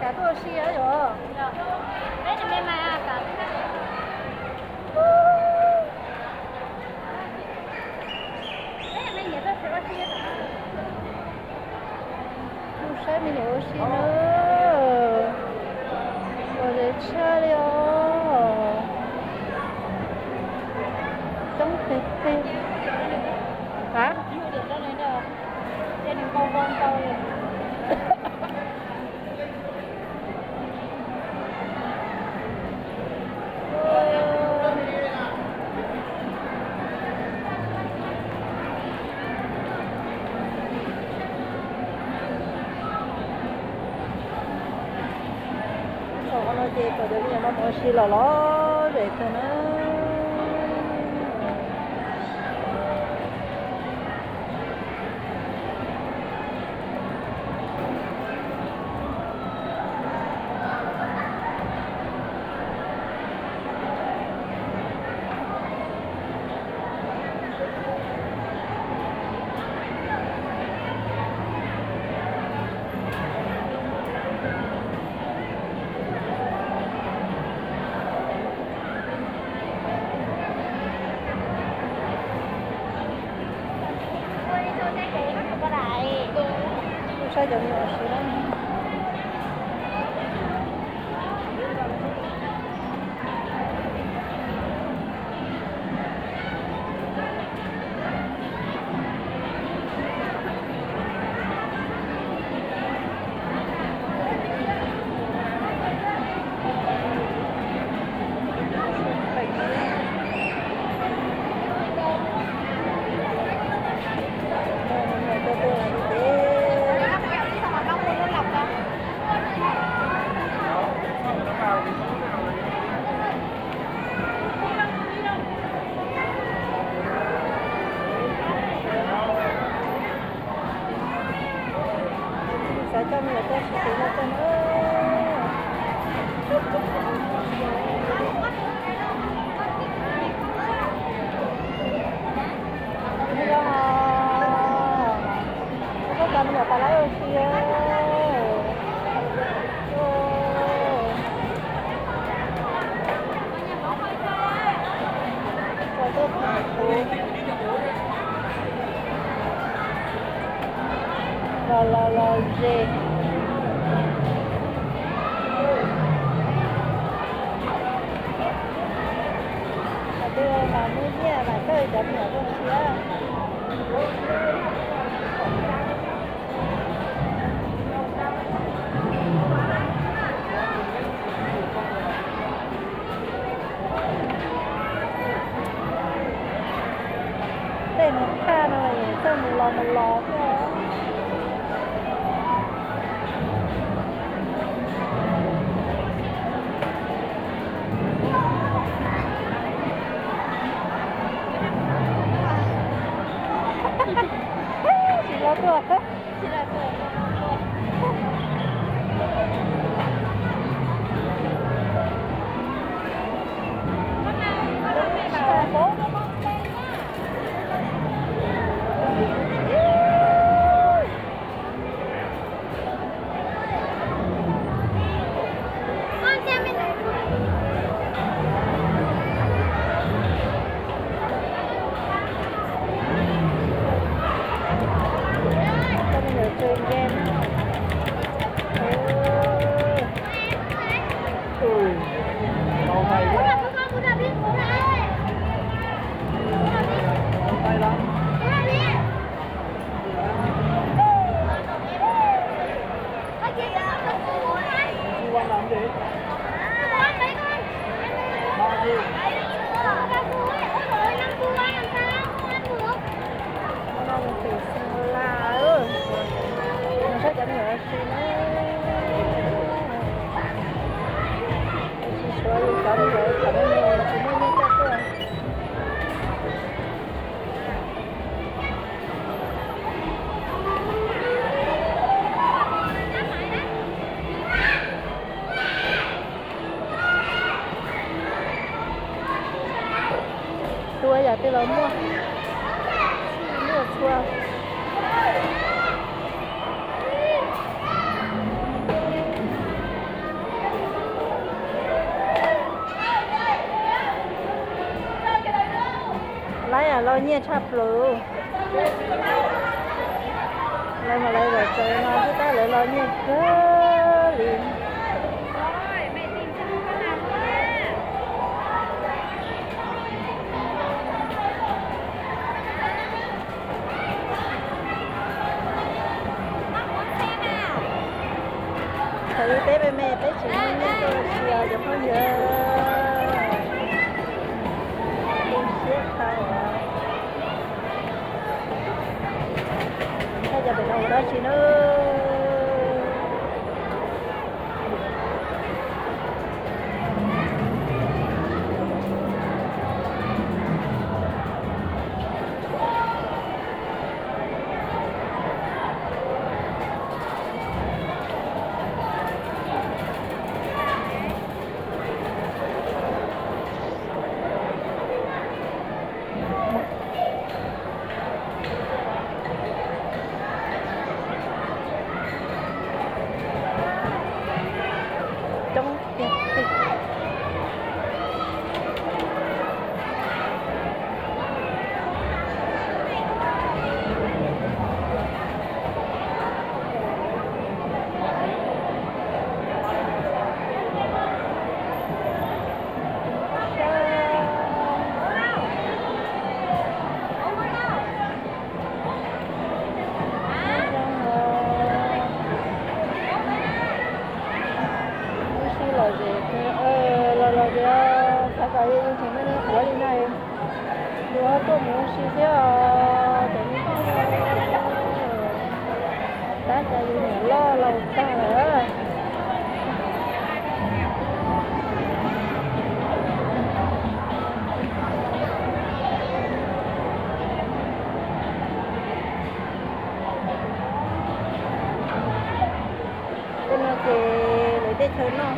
Cas tuaj ua si os yom? Mus saib me nyuam ua si na. Ua zoo tshaj li os. Coob tiag tiag. Hả? Saum qhov no ces kom cov me nyuam no mus ua si los lom zem kawg na. Saib cov me nyuam ua si na. Xav coj me nyuam tuaj ua si no tuaj na. Zoo os, koj coj me nyuam pais lawm ua si. Cov tuaj kuv los los los ze. Cov tuaj mas muaj nyiaj mas coj cov me nyuam tuaj ua si. Tej mus thaj no es txawj mus los mus los thiab. Tsis los tuaj. Coj me nyuam chơi game. Ui, tau hais, tau hais lắm. Ua nram dej. Ua nram dej. Ua nram dej xeev las. Saib cov me nyuam ua si na. Tsis suav li cov me nyuam, cov me nyuam tsis muaj nyiaj coj tuaj. Txhua yam twg los muaj, muaj txhua. Nyiaj tshaj plaws. Lawv mas lawv los tsev no twb tab lawv los nyiaj kawg li. Thaum ub peb me me peb tsis muaj nyiaj tuaj ua si os cov phooj ywg. Tu siab tau. Thaj cov pem no ua dab tsi na? Coob tiag tiag. Lub sij lom zem, los lom zem, xav kom yus tseem muaj nyiaj quav li no, yus ho tuaj mus ua si thiab os. Tab cov yus niam loj laus tag lawm. Tej no ces lawv tej chaw noj.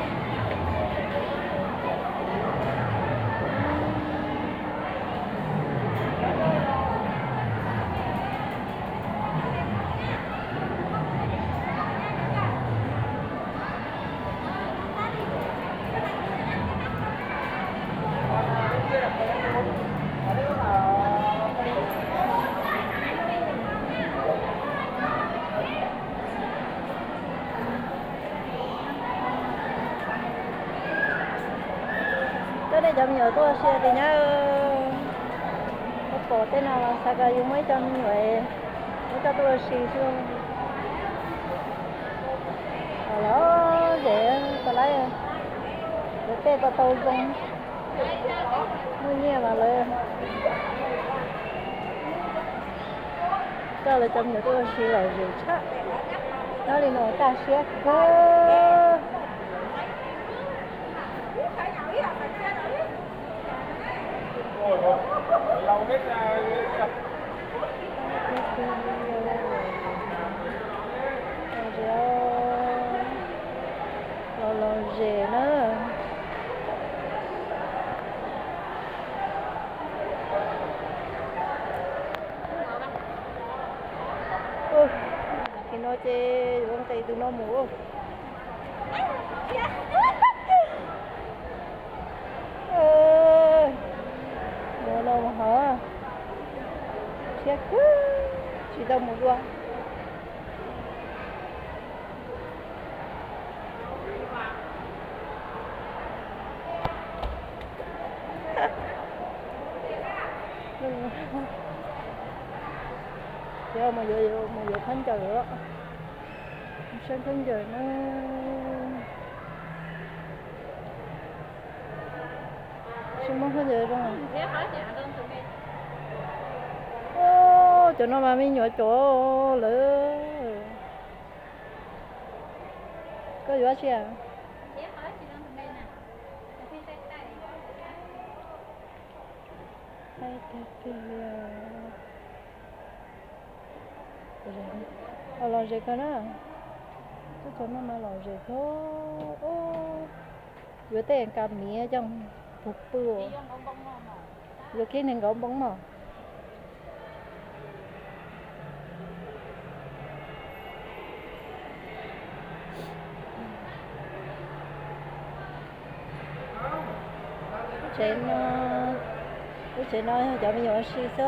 Coj nej cov me nyuam tuaj ua si tiag nyab. Koj pom tej no los xav kom yus muaj ib co me nyuam, muab coj tuaj ua si xwb. Los zem tas laib, lawv tej tau tau zoo, muaj nyiaj mas lawv coj lawv cov me nyuam tuaj ua si lom zem tshaj. Nyob li no kaj siab kawg. Los los zem na. Nim no ces yuav nqis tus no mus. Mus no mus hov, siab kawg, tsis tau mus dua. Ces mus yuav, mus yuav khaub ncaws, saib khaub ncaws na. Tsis muaj khaub ncaws zoo. Cov no mas me nyuam cov lawm. Koj yuav tsi? Los zem kawg na. Cov no mas lom zem kawg. Yuav tej kas miv coj puag pw, yuav kiag neeg nkaum npoo mog. Tsev no Lub tsev no yog cov me nyuam ua si xwb.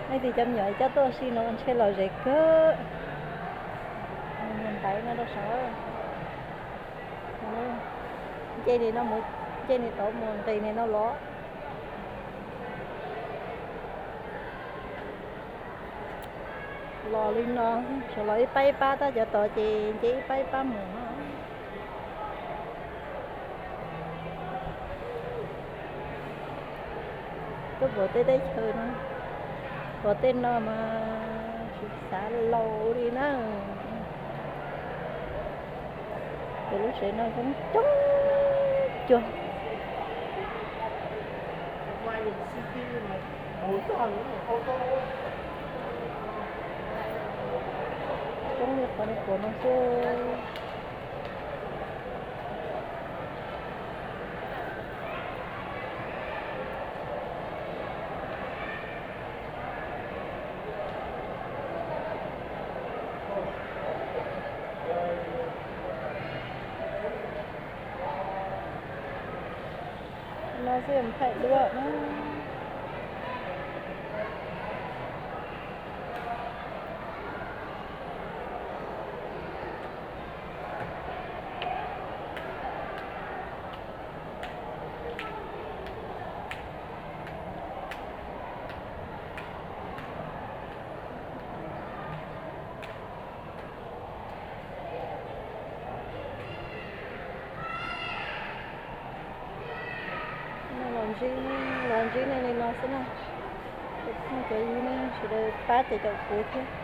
Leej twg cov me nyuam coj tuaj ua si no ntshe lom zem kawg. Ntaiv no rau saud. Nce nim no mus, nce nim tod mus nqis nim no los. Los li no, sawv los ib pab ib pab, tab cov tod ces nce ib pab ib pab mus no. Tuaj pom tej teb chaws no, pom tej no mas tsis xav laus li na. Ces lub tsev no coob coob cuag, coob li qhov nej pom no xwb. No xwb phaim dua na. Los ntsib, los ntsib nej li no xwb na. Cov yug ne sawv daws pab ces caum kuv thiab.